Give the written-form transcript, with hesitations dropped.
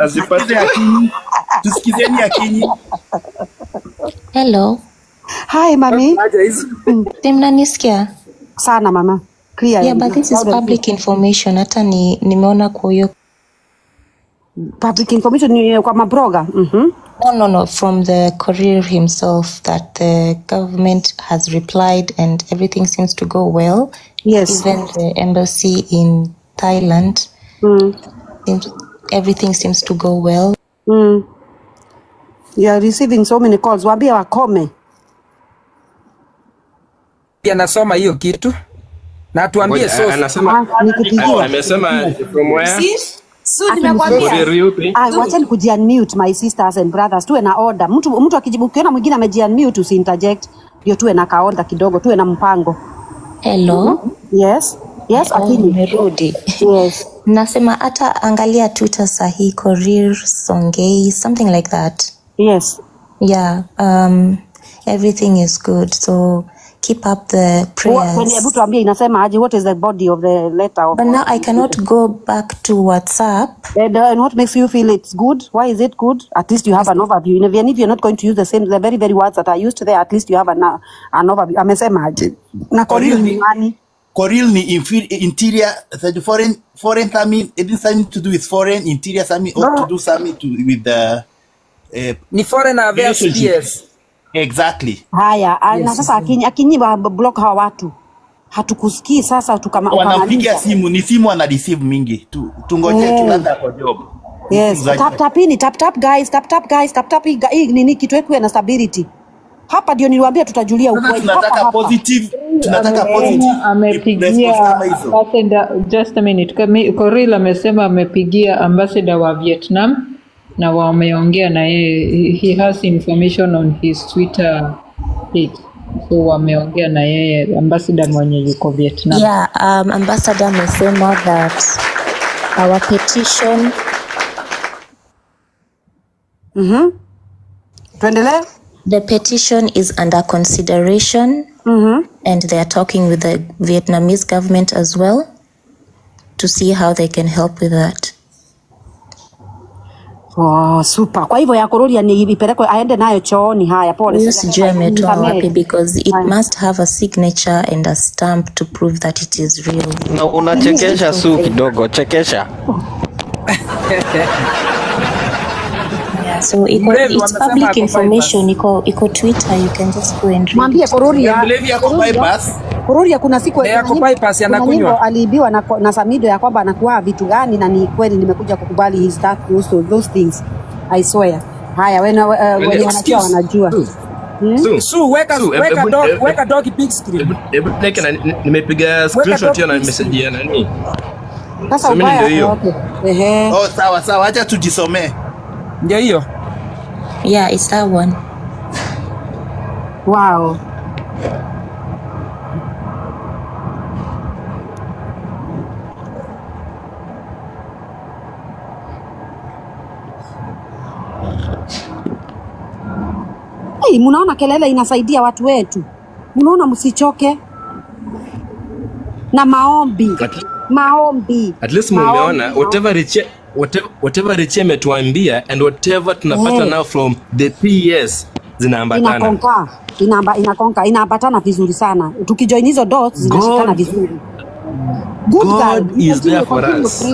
Azipate Akinyi. Tusikizeni Akinyi. Hello. Hi, mami. Mnanisikia? Sana mama. Clear. Yeah, but this is public information. Hata ni nimeona kwa hiyo public information ni kwa mabroga. No, from the Korir himself that the government has replied and everything seems to go well. Yes. Even the embassy in Thailand. Everything seems to go well. You are receiving so many calls. Waambie wakome. Anasoma hiyo kitu. Na tuambie source. Anasema nikupigia. Amesema from where? Su nimekwambia. Wacheni kuji-unmute my sisters and brothers. Tuwe na order. Mtu akijibu ukiona mwingine ameji-unmute usi-interject. Ndio tuwe na kaorder kidogo, tuwe na mpango. Hello. Yes. Yes, Akinyi. Nimerudi. Yes. Nasema hata angalia Twitter sahi Korir Songei something like that. Yes. Yeah, everything is good. So keep up the prayers. Hebu tuambie inasema aje, what is the body of the letter of? But now I cannot go back to WhatsApp. And what makes you feel it's good? Why is it good? At least you have an overview. Even if you're not going to use the same, the very, very words that are used there, at least you have an overview. Amesema aje? Na Korir ni nani? Korir ni interior, the foreign something, it is something to do with foreign interior something, or to do something to with the ni foreign affairs PS. Exactly. Haya, yes. Na sasa Akinyi wa block hawa watu. Hatukusikii sasa wanapiga simu, ni simu ana receive mingi. Tungoje tulanda kwa job. Yes, tap tap ini, tap tap guys, tap tap guys, tap tap hii nini kitu yetu na stability. Hapa ndio niliwaambia tutajulia ukweli. Tunataka positive, tunataka positive. Amepigia ambassador, just a minute. Korir amesema amepigia ambassador wa Vietnam na wameongea na yeye. He has information on his Twitter page. So wameongea na yeye ambassador mwenye yuko Vietnam. Yeah, ambassador amesema that our petition. Tuendelee. The petition is under consideration. And they are talking with the Vietnamese government as well to see how they can help with that. Oh, super. Kwa hivyo ya Korir ni ipelekwe aende nayo chooni. Haya, pole. Sijui ametoa wapi because it must have a signature and a stamp to prove that it is real. Na unachekesha Su kidogo, chekesha. Yeah, so it's public information, iko Twitter, you can just go and read. Mwambie Korir kuna siku anakunywa aliibiwa na Samido ya kwamba anakuwa vitu gani, na ni kweli nimekuja kukubali his that those things. I swear. Haya, wewe wanajua wanajua. Su weka dog big screen. Hebu nimepiga screenshot ya na message ya nani. Sasa ubaya. Okay. Ehe. Oh, sawa sawa, acha tujisomee. Ndio hiyo. Yeah, it's that one. Wow. Hey, munaona kelele inasaidia watu wetu. Munaona, msichoke. Na maombi. Maombi. At least mumeona whatever Richie ametuambia and whatever tunapata now from the PS zinaambatana. Inakonka, inaambatana vizuri sana. Tukijoin hizo dots zinashikana vizuri. Good God is there for us.